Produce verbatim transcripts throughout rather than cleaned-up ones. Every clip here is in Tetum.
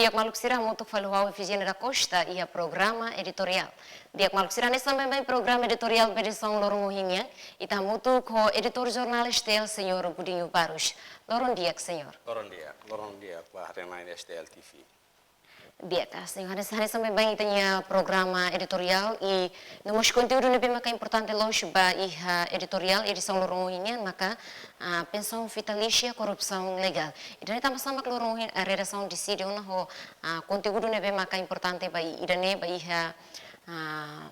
Di'ak maluk sira, hamutuk fali ho ha'u Efigénia da Costa iha programa editoriál. Di'ak maluk sira, hanesan baibain programa editoriál ba edisaun loron ohin nian, ita hamutuk ho editór jornál S T L, Señór Godinho Barros. Loron di'ak, Señór. Loron di'ak, loron di'ak ba haree-na'in S T L T V. Di'ak, ah, Señór, hanesan, hanesan baibain ita-nia programa editoriál i no mós konteúdu ne'ebé maka importante loos ba iha editoriál edisaun loron ohin nian maka, ah, pensaun vitalísia korrupsaun legál. Ida-ne'e tanba sá mak loron ohin, ah, redasaun deside ona ho, ah, konteúdu ne'ebé maka importante ba i-, ida-ne'e ba iha, ah,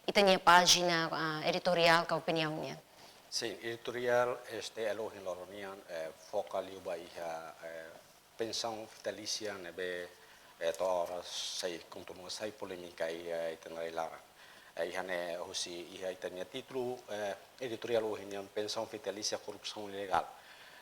ita-nia pájina, ah, editoriál ka opiniaun nian. Sin, editoriál S T L ohin loron nian, eh, foka liu ba iha, eh, pensaun vitalísia ne'ebé, eh, to'o agora sai, kontinua sai polémika iha, eh, ita-nia rai-laran. Eh, iha ne'e husi iha ita-nia títulu, eh, editoriál ohin nian pensaun vitalísia korrupsaun legál.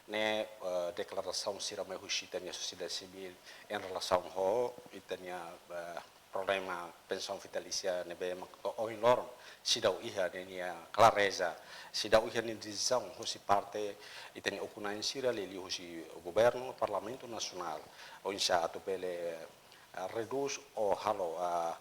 Ne'e, eh, deklarasaun sira mai husi ita-nia sosiedade sivíl en relasaun ho ita-nia, eh, problema pensaun vitalísia ne'ebé mak to'o ohin loron seidauk iha ninia klareza, seidauk iha ninia desizaun husi parte ita-nia ukun-na'in sira, liuliu husi governu, Parlamentu Nasionál, oinsá atu bele, eh, redús ou halo, ah,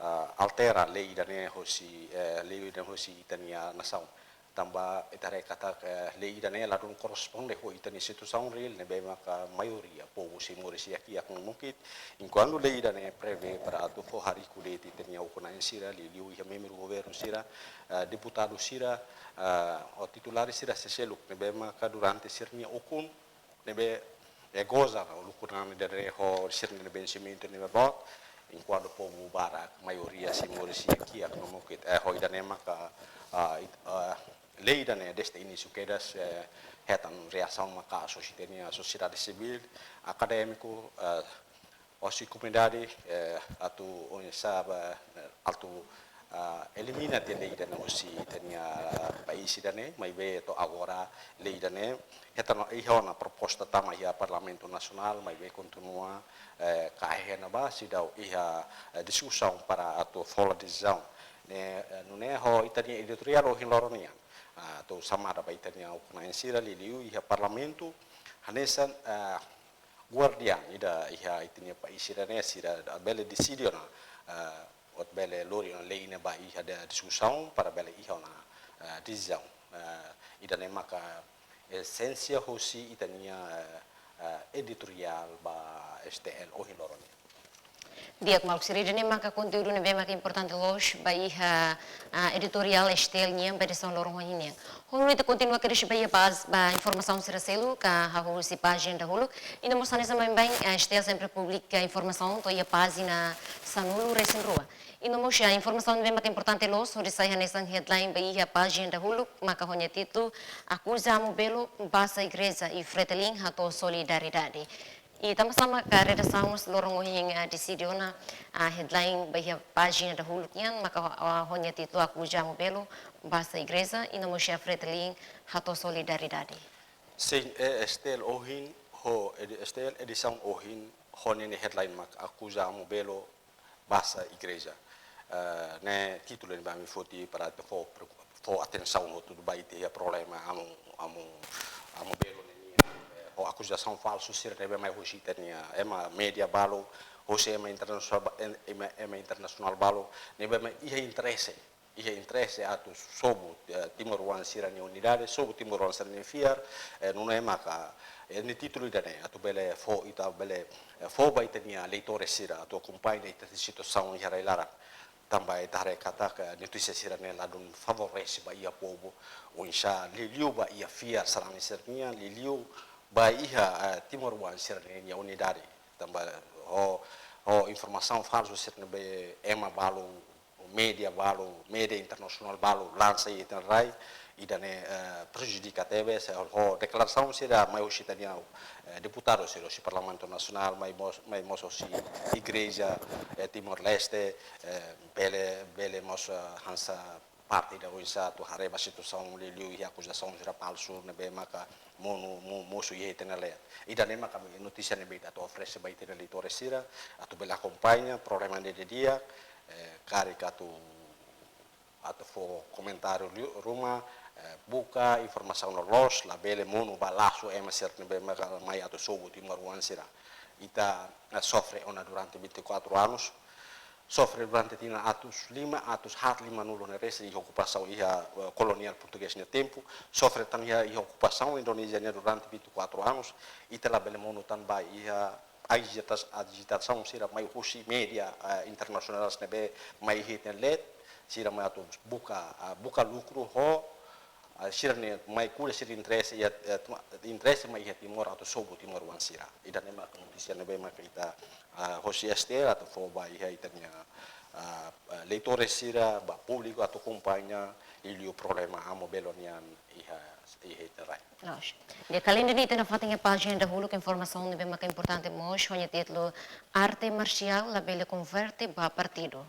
ah, altera lei ida-ne'e husi, eh, lei ida-ne'e husi ita-nia nasaun. Tanba ita haree katak, eh, lei ida-ne'e ladún korresponde ho ita-nia situasaun reál ne'ebé maka maioria povu sei moris iha kiak no mukit, enkuantu lei ida-ne'e prevee para atu fó hariku de'it ita-nia ukun-na'in sira, liuliu iha membru governu sira, eh, deputadu sira, eh, ou titulár sira seluk ne'ebé maka durante sira-nia ukun ne'ebé, eh, goza uluk ukun-na'in ida-ne'e ho sira-nia vensimentu ne'ebé boot, enkuantu povu barak maioria sei moris iha kiak no mukit. Eh, ho ida-ne'e maka, ah, it-, ah, lei ida-ne'e desde inísiu kedas, eh, hetan reasaun maka'as husi ita-nia sosiedade sivíl, akadémiku, eh, husi komunidade, eh, atu oinsá ba, eh, atu, ah, elimina tiha lei ida-ne'e husi ita-nia país ida-ne'e, maibé to'o agora lei ida-ne'e hetan ona, iha ona proposta tama iha Parlamentu Nasionál, maibé kontinua, eh, kaer ona ba seidauk iha, eh, diskusaun para atu fó desizaun. Ne'e, eh, nune'e ho ita-nia editoriál ohin loron nian, ah, atu xamada ba ita-nia ukun-na'in sira, liuliu iha Parlamentu, hanesan, ah, guardián ida iha ita-nia país ida-ne'e, sira bele deside ona, eh, ou bele lori ona lei ne'e ba iha diskusaun para bele iha ona, eh, desizaun. Eh, ida-ne'e maka esénsia husi ita-nia, eh, eh, editoriál ba S T L ohin loron nian. Di'ak maluk sira, ida-ne'e maka konteúdu ne'ebé maka importante loos ba iha, ah, editoriál S T L nian ba edisaun loron ohin nian. Ho nune'e ita kontinua kedas ba iha páj-, ba informasaun sira seluk ka hahú husi pájina dahuluk. I no mós hanesan baibain, eh, S T L sempre publika informasaun to'o iha pájina sanulu-resin-rua. I no mós, eh, informasaun ne'ebé maka importante loos hodi sai hanesan headline ba iha pájina dahuluk maka ho nia títulu: Akuza Amu Belo, Basa Igreja i Fretilin Hato'o Solidariedade. I tanba sá maka redasaun mós loron ohin, ah, deside ona, ah, headline ba iha pájina dahuluk nian maka, ah, ho nia títulu: Akuza Amu Belo, Basa Igreja, i no mós Fretilin Hato'o Solidariedade. Sin, eh, S T L ohin, ho edi-, S T L edisaun ohin, ho ninia headline mak Akuza Amu Belo, Basa Igreja. Eh, ne'e títulu ne'ebé ami foti para atu fó, fó atensaun hotu ba ita iha problema amu, amu, amu belo ne'e nian, eh, ho akuzasaun falsu sira ne'ebé mai husi ita-nia ema média balu, husi ema internasionál ba-, em-, ema, ema internasionál balu, ne'ebé mai iha interese, iha interese atu sobu, eh, timoroan sira-nia unidade, sobu timoroan sira-nia fiar, eh, nune'e maka, eh, nia títulu ida-ne'e, atu bele fó ita, bele, eh, fó ba ita-nia leitores sira, atu akompaña ita-nia situasaun iha rai-laran. Tanba ita haree katak, eh, notísia sira-ne'e ladún favorese ba iha povu, oinsá liuliu ba iha fiar sarani sira-nian, liuliu ba iha, eh, timoroan sira-nia unidade. Tanba ho, ho informasaun falsu sira ne'ebé ema balu, média balu, média internasionál balu lansa iha ita-nia rai, ida-ne'e, eh, prejudika tebes, eh, ho deklarasaun sira mai husi ita-nia, eh, deputadu sira husi Parlamentu Nasionál, mai mós, mai mós husi Igreja, eh, Timor-Leste, eh, bele, bele mós, eh, hanesan parte ida oinsá atu haree ba situasaun liuliu iha akuzasaun sira falsu ne'ebé maka monu, mo-, mosu iha ita-nia leet. Ida-ne'e maka ami notísia ne'ebé ita atu oferese ba ita-nia leitores sira, atu bele akompaña problema ne'e didi'ak, eh, karik atu, atu fó komentáriu liu ruma, eh, buka informasaun loloos, labele monu ba lasu ema sira ne'ebé maka mai atu sobu timoroan sira. ita, eh, sofre ona durante vinte e quatro anos. Sofre durante tinan atus lima, atus haat limanulu ne'e resin iha okupasaun, iha, eh, koloniál portugés nia tempu. Sofre tan iha, iha okupasaun Indonézia nian durante vinte e quatro anos. Ita labele monu tan ba iha agitasaun, agitasaun sira mai husi média, eh, internasionál ne'ebé mai iha internet, sira mai atu buka, ah, buka lukru ho, ah, sira-nia mai kuda sira interese iha, eh, tuma-, interese mai iha Timor atu sobu timoroan sira. Ida-ne'e maka notísia ne'ebé maka ita, ah, hosi S T L atu fó ba iha ita-nia, ah, ah, leitores sira, ba públiku atu akompaña liuliu problema Amu Belo nian iha, iha ita rai. Loos. Di'ak, alende ne'e ita nafatin iha pájina dahuluk informasaun ne'ebé maka importante mós, ho nia títulu Arte Marsiál Labele Konverte ba Partidu.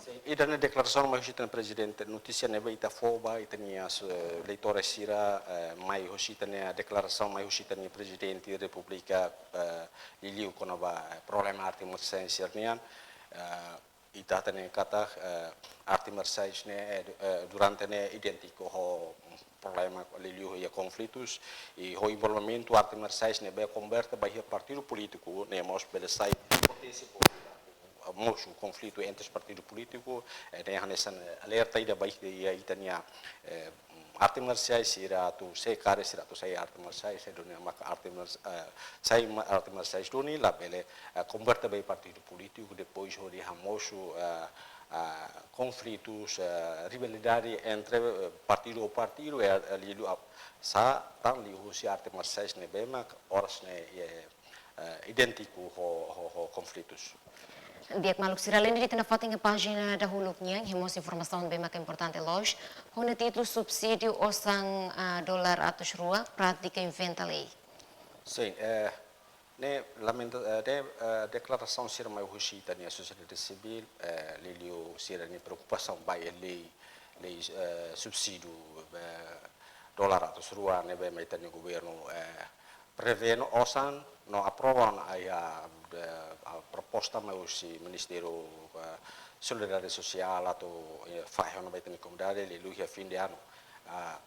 Sin, ida-ne'e deklarasaun mai husi ita-nia prezidente, notísia ne'ebé ita fó ba ita-nia, eh, leitores sira, eh, mai husi ita-nia deklarasaun mai husi ita-nia prezidente repúblika, eh, liuliu kona-ba, eh, problema arte marsiál sira-nian, eh, ita hatene katak, eh, arte marsiál ne'e, eh, du-, eh, durante ne'e idéntiku ho problema liuliu iha konflitus, i ho envolvimentu arte marsiál ne'ebé konverte ba iha partidu polítiku, ne'e mós bele sai potensi ba mosu konflitu entre partidu polítiku, eh, ne'e hanesan, eh, alerta ida ba iha ita-nia, eh, arte marsiál sira atu sai karik sira atu sai arte marsiál, sai duni maka arte mars-, eh, sai ma-, arte marsiál duni labele, eh, konverte ba partidu polítiku, depois hodi hamosu, eh, eh, konflitus, eh, rivalidade entre, eh, partidu ho partidu, eh, eh, liuliu ap-, sá tan liuhusi arte marsiál ne'ebé mak oras ne'e, eh, eh, idéntiku ho, ho, ho konflitus. Di'ak maluk sira, alende ita nafatin iha pájina dahuluk nian, iha mós informasaun ne'ebé maka importante loos, ho nia títulu Subsídiu Osan, ah, Dolar Atus Rua, Prátika Inventa Lei. Sin, eh, ne'e lamenta-, eh, ne'e, eh, deklarasaun sira mai husi ita-nia sosiedade sivíl, eh, liuliu sira-nia preokupasaun ba iha lei, lei, eh, subsídiu, eh, dolar atus rua ne'ebé mak ita-nia governu, eh, prevee no osan no aprova ona iha, eh, a proposta mai husi Ministériu, eh, Solidariedade Sosiál atu, eh, fahe ona ba ita-nia komunidade liuliu iha fin de anu. Ah,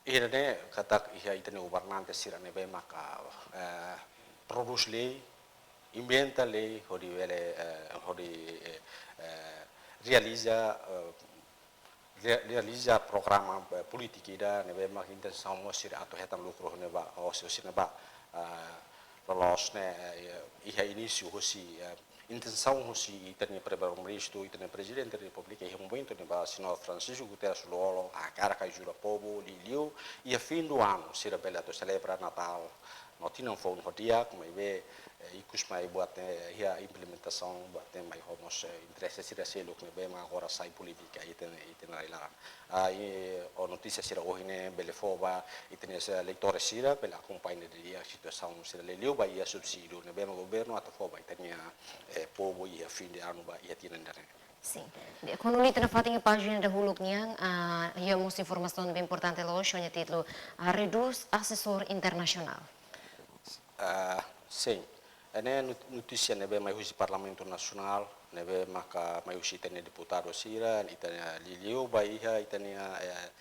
ida-ne'e katak iha ita-nia governante sira ne'ebé maka, eh, prodús lei, inventa lei, hodi bele, eh, hodi, eh, eh, realiza, eh, re-, realiza programa, eh, polítika ida ne'ebé mak intensaun mós sira atu hetan lukru ne'ebá, hosi, hosi ne'ebá, eh, loloos ne'e, eh, iha inísiu hosi, eh, intensaun hosi ita-nia Primeiru-Ministru, ita-nia Prezidente da Repúblika, iha momentu ne'ebá Señór Francisco Guterres Lú-Olo hakarak ajuda povu, liuliu iha fin do ano sira bele atu selebra Natál no Tinan Foun ho di'ak, maibé, eh, ikus mai buat ne'e, eh, iha implementasaun buat ne'e mai ho mós, eh, interese sira seluk ne'ebé mak agora sai polítika iha ita-nia, ita-nia rai laran. Ah, i, ho notísia sira ohin ne'e bele fó ba ita-nia, eh, leitores sira bele akompaña didi'ak situasaun sira liuliu ba iha subsídiu ne'ebé mak governu atu fó ba ita-nia, eh, povu iha fin de ano ba iha tinan ida-ne'e. Sin. Di'ak, ho nune'e ita nafatin iha pájina dahuluk nian, ah, iha mós informasaun ne'ebé importante loos, ho nia títulu, ah, Redús Asesór Internasionál. Ah, sin. Ne'e not-, notísia ne'ebé mai husi Parlamentu Nasionál, ne'ebé maka mai husi ita-nia deputadu sira, ita-nia liuliu ba iha ita-nia, eh,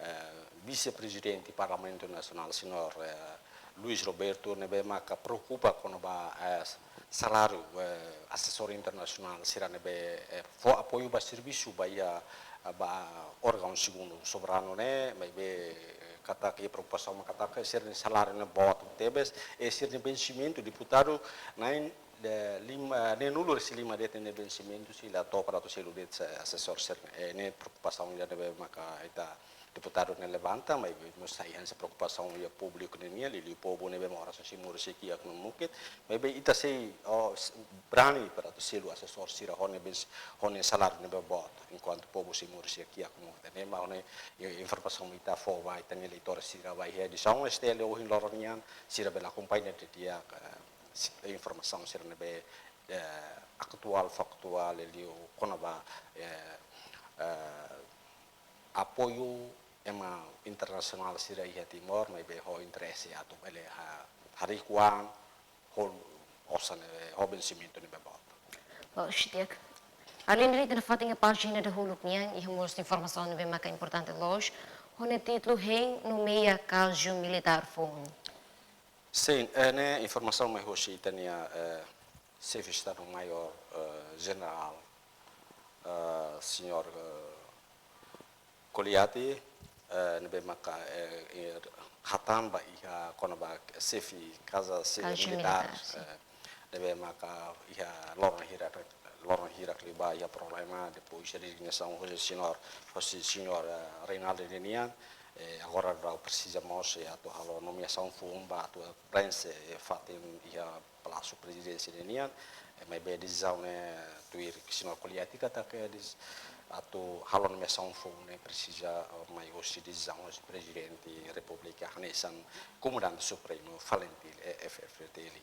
eh, Vise-Prezidente Parlamentu Nasionál, Señór, eh, Luis Roberto, ne'ebé maka preokupa kona-ba, eh, saláriu, eh, asesór internasionál sira ne'ebé, eh, fó apoiu ba servisu ba iha, eh, ba órgaun segundu soberanu ne'e, maibé, eh, katak iha preokupasaun mak katak sira-nia saláriu ne'e boot tebes, i sira-nia vensimentu deputadu na'in, eh, lima, neenulu-resin-lima de'it nia vensimentu, sei la to'o para atu selu de'it, eh, asesór sira-ne'e. Eh, ne'e preokupasaun ida ne'ebé maka ita deputadu ne'e levanta, maibé mós sai hanesan preokupasaun iha públiku nian, liuliu povu ne'ebé mak oras ne'e sei moris iha kiak no mukit, maibé ita sei, oh, s-, brani para atu selu asesór sira ho nia bens-, ho nia saláriu ne'ebé boot, enkuantu povu sei moris iha kiak no mukit. Ne'e mak ne'e i-, informasaun ita fó ba ita-nia leitores sira ba iha edisaun S T L ohin loron nian, sira bele akompaña didi'ak, eh, s-, informasaun sira ne'ebé, eh, atuál, faktuál, liuliu kona-ba, eh, eh, apoiu ema internasionál sira iha Timor, maibé ho interese atu bele ha-, harii kuan ho osan, eh, ho vensimentu ne'ebé boot. Loos, di'ak. Alende ne'e ita nafatin iha pájina dahuluk nian, iha mós informasaun ne'ebé maka importante loos, ho nia títulu Hein Nomeia Kazu Militár Foun. Sin, eh, ne'e informasaun mai husi ita-nia, eh, Xefe Estadu Maiór, eh, Jenerál, eh, Señór, eh, Koliati, eh, ne'ebé maka, eh, eh, hatán ba iha kona-ba xefe kaza, xefe Kaza militár, militár, sin. Eh, ne'ebé maka iha loron hirak, loron hirak liubá iha problema, depois rezignasaun hosi señór, hosi señór, eh, Reinaldo ninian, eh, agora daudaun presiza mós, eh, atu halo nomeasaun foun ba atu prenxe, eh, fatin iha Palásiu Prezidénsia ninian, eh, maibé desizaun ne'e tuir señór Koliati katak, eh, des-, atu halo nomeasaun foun ne'e presiza, eh, mai hosi desizaun hosi Prezidente Repúblika hanesan Komandante Supremu FALINTIL, eh, F-FDTL.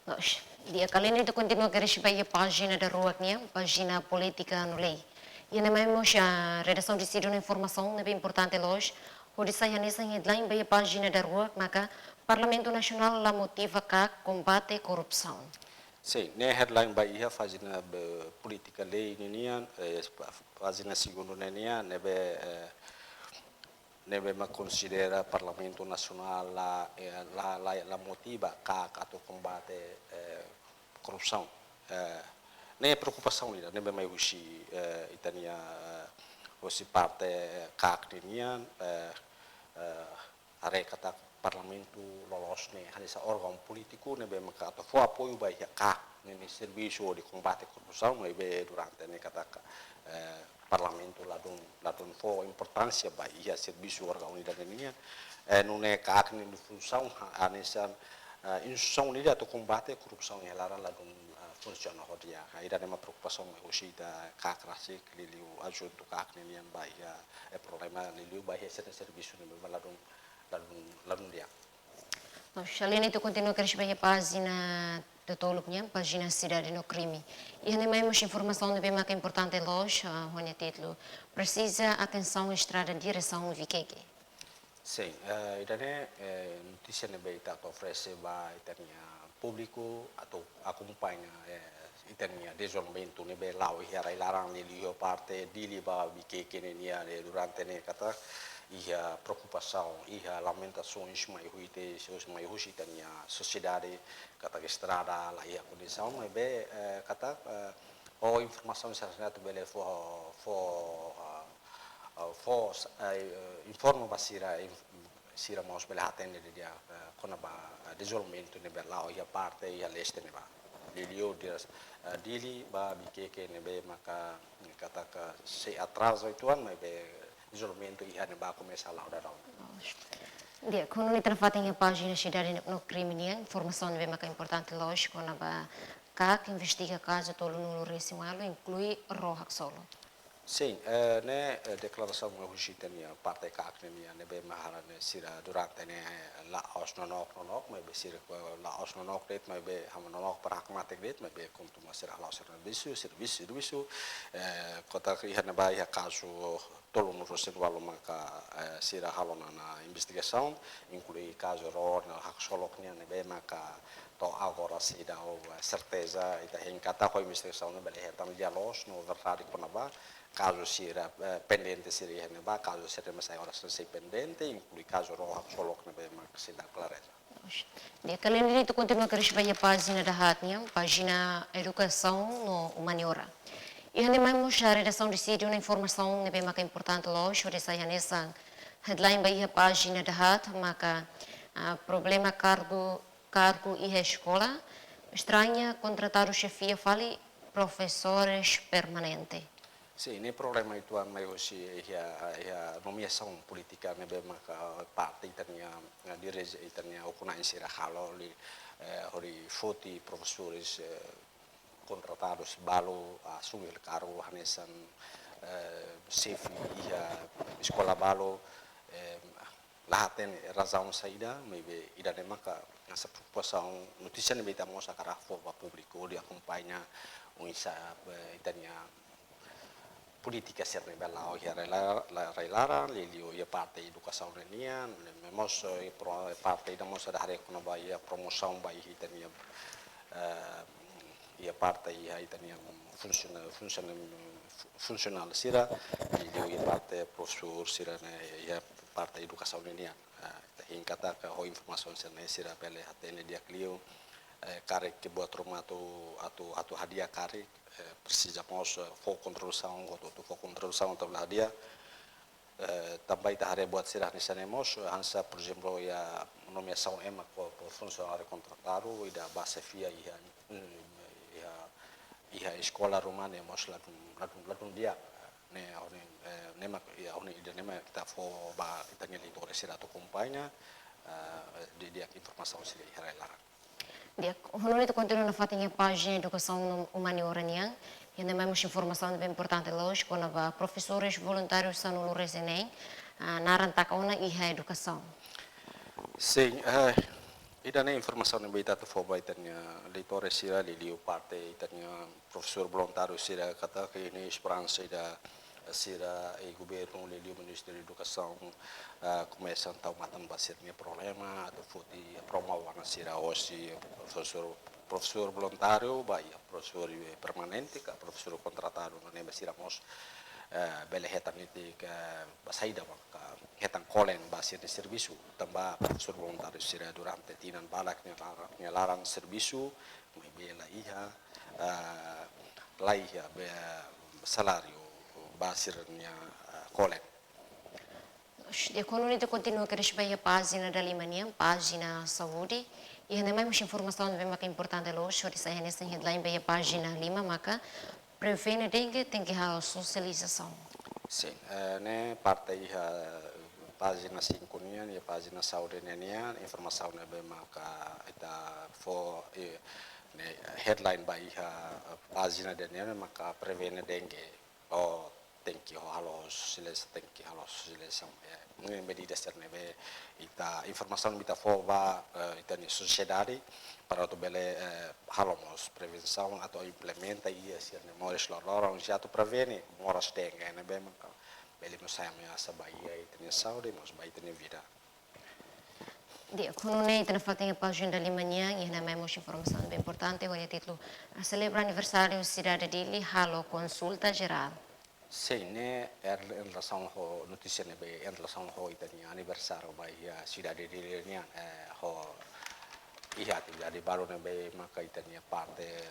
Loos, di'ak, alende ita kontinua kedas ba iha pájina daruak nian, pájina polítika no lei. Iha ne'e mai mós iha redasaun deside ona informasaun ne'ebé importante loos, hodi sai hanesan headline ba iha pájina daruak maka Parlamentu Nasionál la motiva KAK kombate korrupsaun. Sin, ne'e headline ba iha pájina be-, polítika lei ninian, eh, pájina segundu ne'e nian, ne'ebé, eh, ne'ebé mak konsidera Parlamentu Nasionál la, eh, la, la, la motiva KAK atu kombate, eh, korrupsaun. Eh, ne'e preokupasaun ida ne'ebé mai husi, eh, ita-nia, eh, husi parte KAK ninian, eh, eh, haree katak Parlamentu loloos ne'e hanesan órgaun polítiku ne'ebé maka atu fó apoiu ba iha KAK ninia servisu hodi kombate korrupsaun, maibé durante ne'e katak, eh, Parlamentu ladún, ladún fó importánsia ba iha servisu órgaun ida-ne'e nian. Eh, nune'e KAK ninia funsaun ha-, hanesan, eh, instituisaun ida atu kombate korrupsaun iha laran ladún, eh, funsiona ho di'ak. Ida-ne'e mak preokupasaun mai husi ita KAK rasik, liuliu adjuntu KAK ninian ba iha, eh, problema liuliu ba iha sira-nia servisu ne'ebé ladún, ladún, ladún di'ak. Loos, alende ita kontinua kedas ba iha pájina datoluk nian, pájina Sidade no Krime. Iha ne'e mai mós informasaun ne'ebé maka importante loos, ah, ho nia títulu: Presiza atensaun estrada diresaun Viqueque. Sin, eh, ida-ne'e, eh, notísia ne'ebé ita atu oferese ba ita-nia públiku atu akompaña, eh, ita-nia dezenvolvimentu ne'ebé la'o iha rai-laran, liuliu iha parte Dili ba Viqueque ne'e nian, eh, durante ne'e katak iha preokupasaun, iha lamentasaun mai husi te-, mai husi ita-nia sosiedade, katak estrada la iha kondisaun, maibé, eh, katak, eh, ho informasaun sira-ne'e atu bele fó, fó, eh, eh, fó, eh, informa ba sira, inf-, sira mós bele hatene didi'ak, eh, kona-ba, eh, dezenvolvimentu ne'ebé la'o iha parte iha leste ne'ebá. Liuliu di, eh, Dili ba Viqueque ne'ebé maka, katak sei atraza uitoan, maibé dezenvolvimentu iha ne'ebá komesa la'o daudaun. Di'ak, ho nune'e ita nafatin iha pájina Sidade no Krime nian, informasaun ne'ebé maka importante loos kona-ba KAK investiga kazu tolunulu-resin-ualu, inklui ró haksolok. Sin, eh, ne'e, eh, deklarasaun mai husi ita-nia parte KAK ne'e nian, ne'ebé mak haree ne'e sira durante ne'e, eh, la'ós nonook, nonook, maibé sira, eh, la'ós nonook de'it, maibé ha'u nonook para hakmatek de'it, maibé kontinua sira hala'o servisu, servisu, servisu, eh, katak iha ne'ebá iha kazu tolunulu-resin-ualu maka, eh, sira halo ona investigasaun, inklui kazu ró no haksolok nian ne'ebé maka to'o agora seidauk, eh, serteza, ita hein katak ho investigasaun ne'e bele hetan lia-loos no verdade kona-ba kazu sira, eh, pendente sira iha ne'ebá, kazu sira mós agora sei pendente, inklui kazu ró haksolok ne'ebé maka seidauk klareza. Di'ak, alende ita kontinua kedas ba iha pájina dahaat nian, pájina Edukasaun no Umaniora. Iha ne'e mai mós redasaun deside ona informasaun ne'ebé maka importante loos, hodi sai hanesan headline ba iha pájina dahaat maka, ah, problema kargu, kargu iha eskola, estraña kontratadu xefia fali profesores permanente. Sin, ne'e problema uitoan mai husi iha, iha nomeasaun polítika ne'ebé maka parte ita-nia, eh, dirije ita-nia ukun-na'in sira halo li, eh, hodi foti profesores, eh, kontratadus balu, ah, asume kargu hanesan, eh, xefe iha eskola balu, eh, la hatene razaun saida, maibé ida-ne'e maka hanesan preokupasaun, notísia ne'ebé ita mós hakarak fó ba públiku hodi akompaña oinsá, eh, ita-nia polítika sira ne'ebé la'o iha rai la-, la-, rai-laran, liuliu iha parte edukasaun ne'e nian, ne'e mós, eh, pro-, parte ida mós atu haree kona-ba iha promosaun ba iha ita-nia, eh, iha parte iha ita-nia funsiona-, funsiona-, funsionál sira, liuliu iha parte profesór sira-ne'e, iha parte edukasaun ne'e nian. Ah, ita Hein katak ho informasaun sira-ne'e sira bele hatene di'ak liu, eh, karik ke buat ruma atu, atu, atu hadi'a karik, eh, presiza mós, eh, fó kontribuisaun, hotu-hotu fó kontribuisaun atu hadi'a. Eh, tanba ita haree buat sira hanesan ne'e mós, hanesan, por ezemplu, iha nomeasaun ema ho, ho funsionáriu kontratadu, ida ba xefia iha, mm, iha, iha eskola ruma ne'e mós ladún, ladún, ladún di'ak. Ne'e, ha'u hanoin, eh, ne'e mak, iha, ha'u hanoin ida-ne'e mak ita fó ba ita-nia leitór sira atu akompaña, eh, didi'ak informasaun sira iha rai laran. Di'ak, ha'u hanoin ita kontinua nafatin iha pájina edukasaun no umaniora nian. Iha ne'e mai mós informasaun ne'ebé importante loos kona-ba profesores voluntárius sanulu-resin-neen, ah, naran taka ona iha edukasaun. Sin, eh, ida-ne'e informasaun ne'ebé ita atu fó ba ita-nia leitór sira, liuliu parte ita-nia profesór voluntáriu sira, katak iha ne'e esperansa ida sira, eh, governu, liuliu Ministériu Edukasaun, eh, komesa tau matan ba sira-nia problema, atu foti promove ona sira hosi profesór, profesór voluntáriu ba iha profesór, eh, permanente ka profesór kontratadu, no ne'ebé sira mós, eh, bele hetan netik, eh, ba saida maka hetan kolen ba sira-nia servisu, tanba profesór voluntáriu sira durante tinan barak nia laran, nia laran servisu, maibé la iha, eh, la iha be saláriu ba sira-nia, eh, kolen. Di'ak, ha'u hanoin ita kontinua kedas ba iha pájina dalima nian, pájina saúde. Iha ne'e mai mós informasaun ne'ebé maka importante loos, hodi sai hanesan headline ba iha pájina lima maka prevene dengue tenke halo sosializasaun. Sin, eh, ne'e parte iha pájina cinco nian, iha pájina saúde ne'e nian, informasaun ne'ebé maka ita fó, eh, ne'e headline ba iha pájina ida-ne'e maka prevene dengue. Ou tenke halo sosializa-, tenke halo sosializasaun, eh, ne'e medida sira ne'ebé ita informasaun ita fó ba, eh, ita-nia sosiedade para atu bele, eh, halo mós prevensaun atu implementa iha sira-nia moris loroloron, se atu prevene moras dengue ne'ebé maka bele mós sai ameasa ba iha ita-nia saúde, mós ba ita-nia vida. Di'ak, ha'u hanoin ita nafatin iha pájina dalima nian, iha ne'e mai mós informasaun ne'ebé importante, ho nia títulu, ah, selebra aniversáriu Sidade Dili halo konsulta jerál. Sin, ne'e, eh, em relação ho notísia ne'ebé, em relação ho ita-nia aniversáriu ba iha Sidade Dili nian, eh, ho iha atividade balu ne'ebé maka ita-nia parte, eh,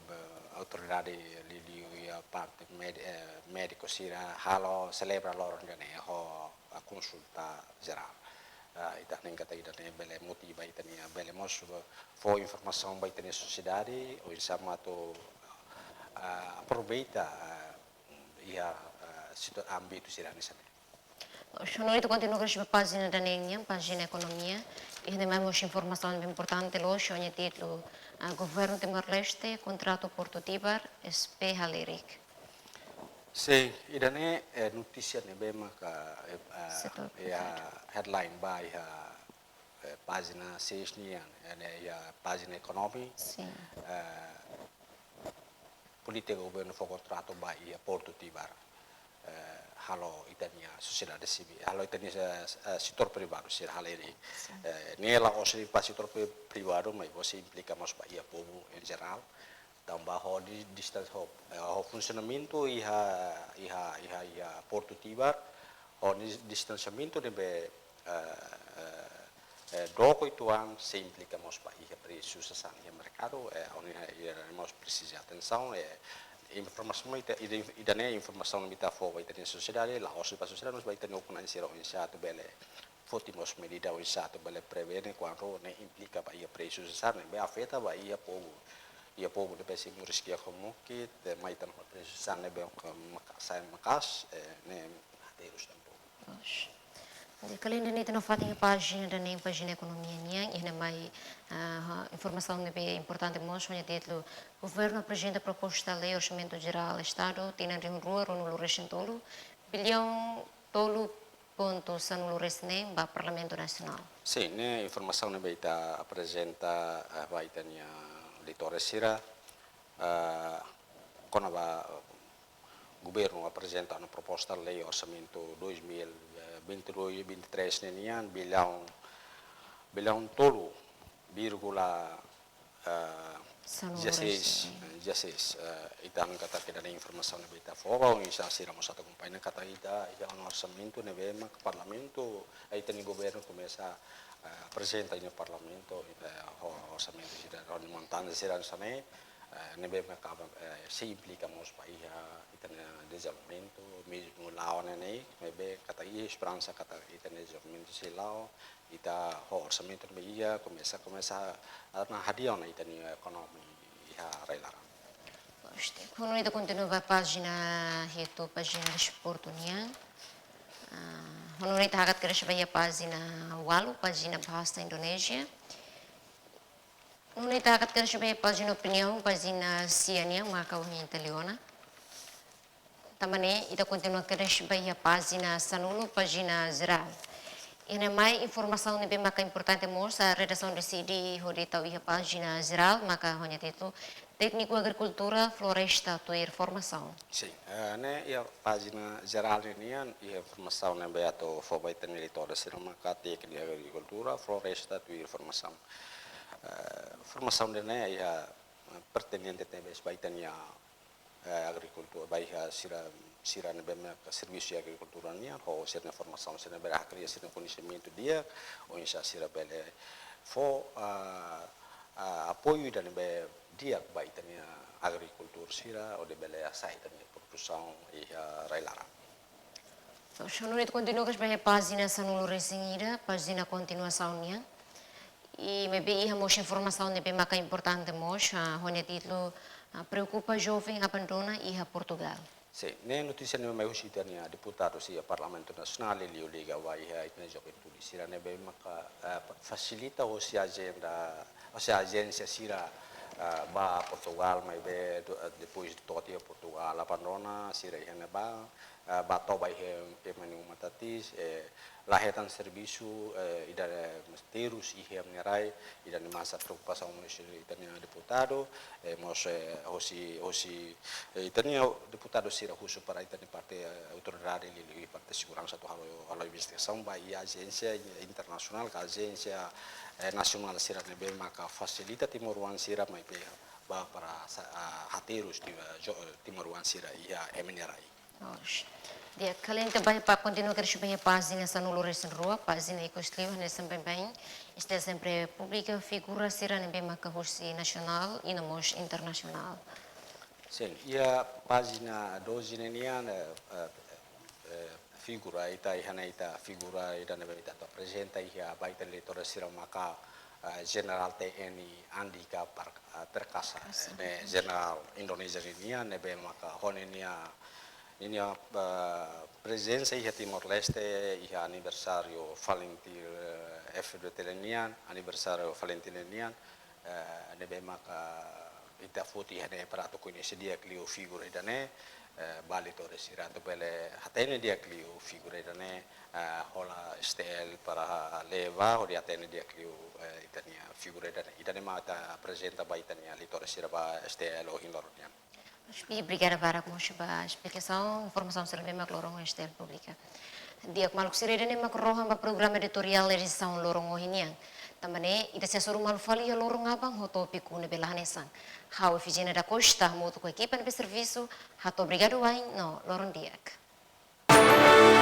be-, autoridade liuliu iha parte med-, eh, médiku sira halo selebra loron ida-ne'e ho, ah, konsulta jerál. Ah, ita hanoin katak ida-ne'e bele motiva ita-nia, bele mós fó informasaun ba ita-nia sosiedade, oinsá mak atu, ah, aproveita, ah, iha, ah, situ-, ámbitu sira hanesan ne'e. Ha'u hanoin ita kontinua kedas ba pájina daneen nian, pájina ekonomia. Iha ne'e mai mós informasaun ne'ebé importante loos, ho nia títulu, ah, Governu Timor-Leste, kontratu Portu Tibar, S P halerik. Sin, ida-ne'e, eh, notísia ne'ebé maka, eh, ah, setór iha privadu. Headline ba iha, eh, pájina seis nian, eh, ne'e iha pájina ekonomia. Sin. Eh, polítika governu fó kontratu ba iha Portu Tibar, eh, halo ita-nia sosiedade sivíl, halo ita-nia, eh, eh, setór privadu sira halerik. Sin. Eh, ne'e la'ós de'it ba setór pri-, privadu, maibé implika mós ba iha povu em geral. Tanba ho di-, distans-, ho, eh, ho funsionamentu iha, iha, iha, iha Portu Tibar, ho ni-, distansiamentu ne'ebé, eh, eh, eh, dook uitoan sei implika mós ba iha presu sasán iha merkadu, eh, ha'u hanoin iha ne'e mós presiza atensaun, eh, informasaun ita, ida, ida-ne'e informasaun ita fó ba ita-nia sosiedade, la'ós ba sosiedade, maibé ba ita-nia ukun-na'in sira oinsá atu bele foti mós medida oinsá atu bele prevene kuandu ne'e implika ba iha presu sasán ne'ebé afeta ba iha povu. Iha povu ne'ebé sei moris kiak ho mukit, eh, mai tan ho presu sasán ne'ebé ka mak-, sai maka'as, eh, ne'e hatene tan povu. Pois. Di'ak, alende ne'e ita nafatin iha pájina daneen, pájina ekonomia nian, iha ne'e mai, ah, informasaun ne'ebé importante mós, ho nia títulu, Governu aprezenta proposta lei Orsamentu Jerál Estadu tinan rihun rua ruanulu-resin-tolu, biliaun tolu pontu sanulu-resin-neen ba Parlamentu Nasionál. Sin, ne'e informasaun ne'ebé ita aprezenta, eh, ba ita-nia leitór sira, eh, kona-ba, eh, governu aprezenta ona proposta lei orsamentu dois mil e vinte e dois, vinte e três ne'e nian, biliaun, biliaun tolu vírgula, eh, Sanulu resin. Dezasseis, eh, dezasseis, eh, ita hanoin katak ida-ne'e informasaun ne'ebé ita fó ba oinsá sira mós atu akompaña katak ita iha ona orsamentu ne'ebé mak Parlamentu, eh, ita-nia governu komesa, eh, aprezenta iha Parlamentu, eh, ho orsamentu sira, ho montante sira hanesan ne'e, eh, ne'ebé mak, eh, sei implika mós ba iha ita-nia dezenvolvimentu, mezmu la'o ne'e, ne'ebé katak iha esperansa katak ita-nia dezenvolvimentu sei la'o, ita ho orsamentu ne'ebé iha, komesa, komesa, ah, hadi'a ona ita-nia ekonomia iha rai laran. Oke, ho nune'e ita kontinua ba pájina hitu, pájina desportu nian. Ah, ho nune'e ita hakat kedas ba iha pájina ualu, pájina Bahasa Indonesia. Nune'e ita hakat kedas ba iha pájina opiniaun, pájina sia nian, maka ohin ita lee ona. Tanba ne'e, ita kontinua kedas ba iha pájina sanulu, pájina jerál. Iha ne'e mai informasaun ne'ebé maka importante mós, ah, redasaun deside hodi tau iha pájina jerál, maka ho nia títulu Tékniku Agrikultura Floresta tuir formasaun. Sin, eh, ne'e iha pájina jerál ne'e nian, iha informasaun ne'ebé atu fó ba ita-nia leitór sira maka Tékniku Agrikultura Floresta tuir formasaun. Eh, formasaun ida-ne'e iha, eh, pertinente tebes ba ita-nia, eh, agrikultór, ba iha sira, sira ne'ebé mak servisu iha agrikultura nian, ho sira-nia formasaun, sira ne'ebé hakrian, sira-nia koñesimentu di'ak, oinsá sira bele fó, ah, ah, apoiu ida ne'ebé di'ak ba ita-nia agrikultór sira, hodi bele hasa'e ita-nia produsaun iha rai laran. Oke, ho nune'e ita kontinua kedas ba iha pájina sanulu resin ida, pájina kontinuasaun nian. I maibé iha mós informasaun ne'ebé maka importante mós, ah, ho nia títulu, ah, Preokupa Joven Abandona iha Portugal. Sin, ne'e notísia ne'ebé mai husi ita-nia deputadu sira Parlamentu Nasionál, liuliu liga ba iha ita-nia juventude sira ne'ebé maka, eh, fasilita hosi ajenda, hosi ajénsia sira, eh, ba Portugal, maibé do-, eh, depois de to'o iha Portugal, abandona sira iha ne'ebá, eh, ba to'o ba iha ema nia uma tatiis, eh, la hetan servisu, eh, ida, eh, terus iha ema nia rai, ida-ne'e mak sai preokupasaun husi ita-nia deputadu, eh, mós, eh, hosi, hosi, eh, ita-nia deputadu sira husu para ita-nia parte, eh, autoridade liuliu parte seguransa atu halo, halo investigasaun ba iha ajénsia internasionál ka ajénsia, eh, nasionál sira ne'ebé maka fasilita timoroan sira maibé ba para sa-, ah, haterus ti-, jo-, timoroan sira iha ema nia rai. Oke. Di'ak, kalian ke bai pa kontinua kedas ba iha pájina sanulu resin rua, pájina ikus liu, hanesan baibain, S T L sempre publika figura sira ne'ebé maka husi nasionál i no mós internasionál. Sin, iha pájina doze ne'e nian, eh, eh, eh, figura ita iha ne'e ita figura ida ne'ebé ita atu aprezenta iha ba ita-nia leitór sira maka, eh, Jenerál T N I Andika Par-, eh, Perkasa. Perkasa. Ne'e jenerál Indonézia nian ne'ebé maka ho ninia, ninia, eh, prezensa iha Timor-Leste, iha aniversáriu FALINTIL, eh, F dua T L nian, aniversáriu FALINTIL nian, eh, ne'ebé maka ita foti iha ne'e para atu koñese di'ak liu figura ida-ne'e, eh, ba leitór sira atu bele hatene di'ak liu figura ida-ne'e, eh, hola S T L para leva hodi hatene di'ak liu, eh, ita-nia figura ida-ne'e. Ida-ne'e mak ita aprezenta ba ita-nia leitór sira ba S T L ohin loron nian. Oke, obrigada barak mós ba esplikasaun, informasaun sira ne'ebé mak loron S T L publika. Di'ak maluk sira, ida-ne'e mak rohan ba programa editoriál edisaun loron ohin nian. Tanba ne'e, ita sei hasoru malu fali iha loron aban ho tópiku ne'ebé la hanesan. Ha'u Efigénia da Costa, hamutuk ho ekipa ne'ebé servisu, hato'o obrigadu wa'in no loron di'ak.